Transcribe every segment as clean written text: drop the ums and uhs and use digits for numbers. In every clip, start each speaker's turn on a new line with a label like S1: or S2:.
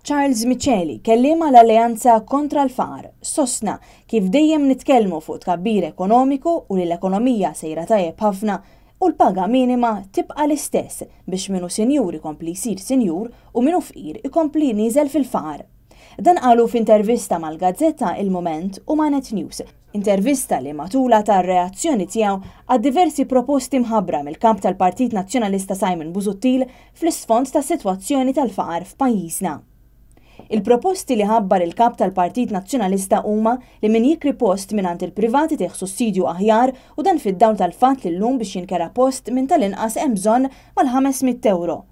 S1: Charles Miceli, kelliem għal Alleanza Kontra l-Faqar, sostna kif dejjem nitkellmu fuq tkabbir ekonomiku u li l-ekonomija sejra tajjeb ħafna u l-paga minima tibqa' l-istess biex min hu sinjur ikompli jsir sinjur u min hu fqir ikompli nieżel fil-faqar. Dan qalu f'intervista mal-gazzetta Il-Mument u ma' Net News, intervista li matulha ta r-reazzjoni tiegħu għad-diversi proposti mħabbra mill-Kap tal-Partit Nazzjonalista Simon Busuttil fl-isfond tas-sitwazzjoni tal-faqar f'pajjiżna. Il-proposti li ħabbar il-Kap tal-Partit Nazzjonalista huma li min jikri post mingħand il-privat itih sussidju aħjar u dan fid-dawl tal-fatt li llum biex jinkera post minn tal-inqas hemm bżonn mal-ħames mitt ewro.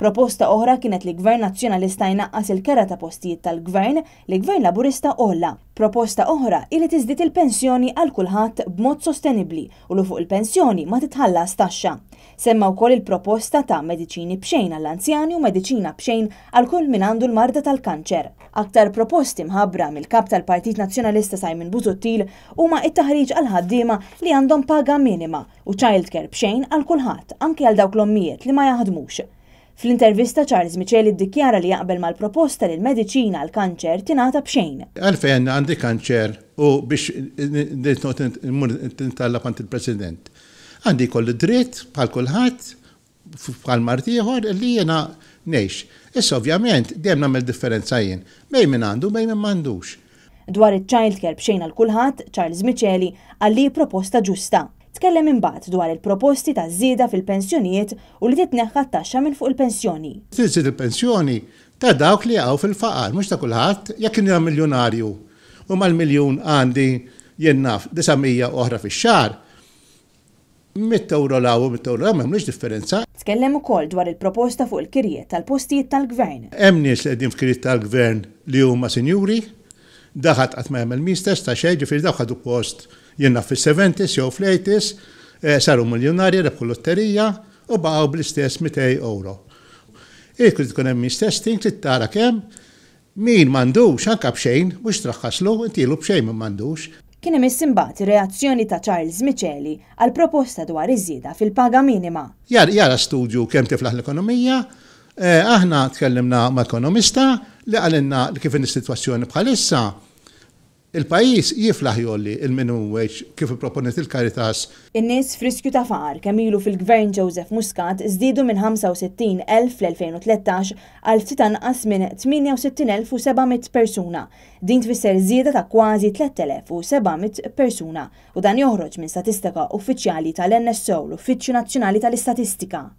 S1: Proposta oħra kienet li Gvern Nazzjonalista jnaqqas il-kera ta' postijiet tal-Gvern li Gvern Laburista għolla. Proposta oħra hi li tiżdied il-pensjoni għal kulħadd b'mod sostenibbli u li fuq il-pensjoni ma titħallas taxxa. Semma wkoll il-proposta ta' mediċini b'xejn għall-anzjani u mediċina b'xejn għal kull min għandu l-marda tal-kanċer. Aktar proposti mħabbra mill-Kap tal-Partit Nazzjonalista Simon Busuttil huma t-taħriġ għall-ħaddiema li għandhom paga minima u childcare b'xejn għal kulħadd, anki għal dawk l-ommijiet li ma jaħdmux. Fl-intervista Charles Miceli ddikjara li jaqbel mal-proposta li l-mediċina għall-kanċer tingħata b'xejn.
S2: Għalfejn għandi kanċer u biex noqgħod immur nitallab għand il-President? Għandi jkolli dritt bħal kulħadd bħal mard ieħor li jiena ngħix. Issa ovvjament dejjem nagħmel differenza jien bejn min għandu u bejn min m'għandux.
S1: Dwar iċ-childcare b'xejn għal kulħadd, Charles Miceli qal li hi proposta ġusta. Tkellem imbagħad dwar il-proposti ta' żieda fil-pensjonijiet u li titneħħa t-taxxa minn fuq il-pensjoni.
S2: Tiżdied il-pensjoni ta' dawk li jaqgħu fil-faqar, mhux ta' kulħadd. Jekk jiena miljunarju u mal-miljun għandi jien naf 900 oħra fix-xahar, Mitt ewro 'l hawn u mitt ewro 'l hemm ma jagħmlux differenza.
S1: Tkellem ukoll dwar il-proposta fuq il-kirjiet tal-postijiet tal-Gvern.
S2: Hemm nies li qegħdin f'kirjiet tal-Gvern li huma sinjuri, da ħadd qatt ma jagħmel means test ta' xejn, ġifieri dawk ħadu post jien naf fis-seventies jew fl-eighties, saru miljunarji, rebħu lotterija u baqgħu bl-istess 200 ewro. Irid ikun hemm means testing, trid tara kemm Min m'għandux, anke b'xejn, mhux traħħaslu, intilu b'xejn min m'għandux.
S1: Kien imiss imbagħad ir-reazzjoni ta' Charles Miceli għall-proposta dwar iż-żieda fil-paga minima.
S2: Jara studju kemm tiflaħ l-ekonomija. Aħna tkellimna ma' ekonomista li qalilna li kif inhi s-sitwazzjoni bħalissa, Il-pajjiż jiflaħ jgħolli l-minimum wage kif ipproponiet il-Caritas.
S1: In-nies f'riskju ta' faqar kemm ilu fil-Gvern Joseph Muscat żdiedu minn 65,000 fl-2013 għal ftit anqas minn 68,700 persuna. Din tfisser żieda ta' kważi 3,700 persuna u dan joħroġ minn statistika uffiċjali tal-NSO, l-Uffiċċju Nazzjonali tal-Istatistika.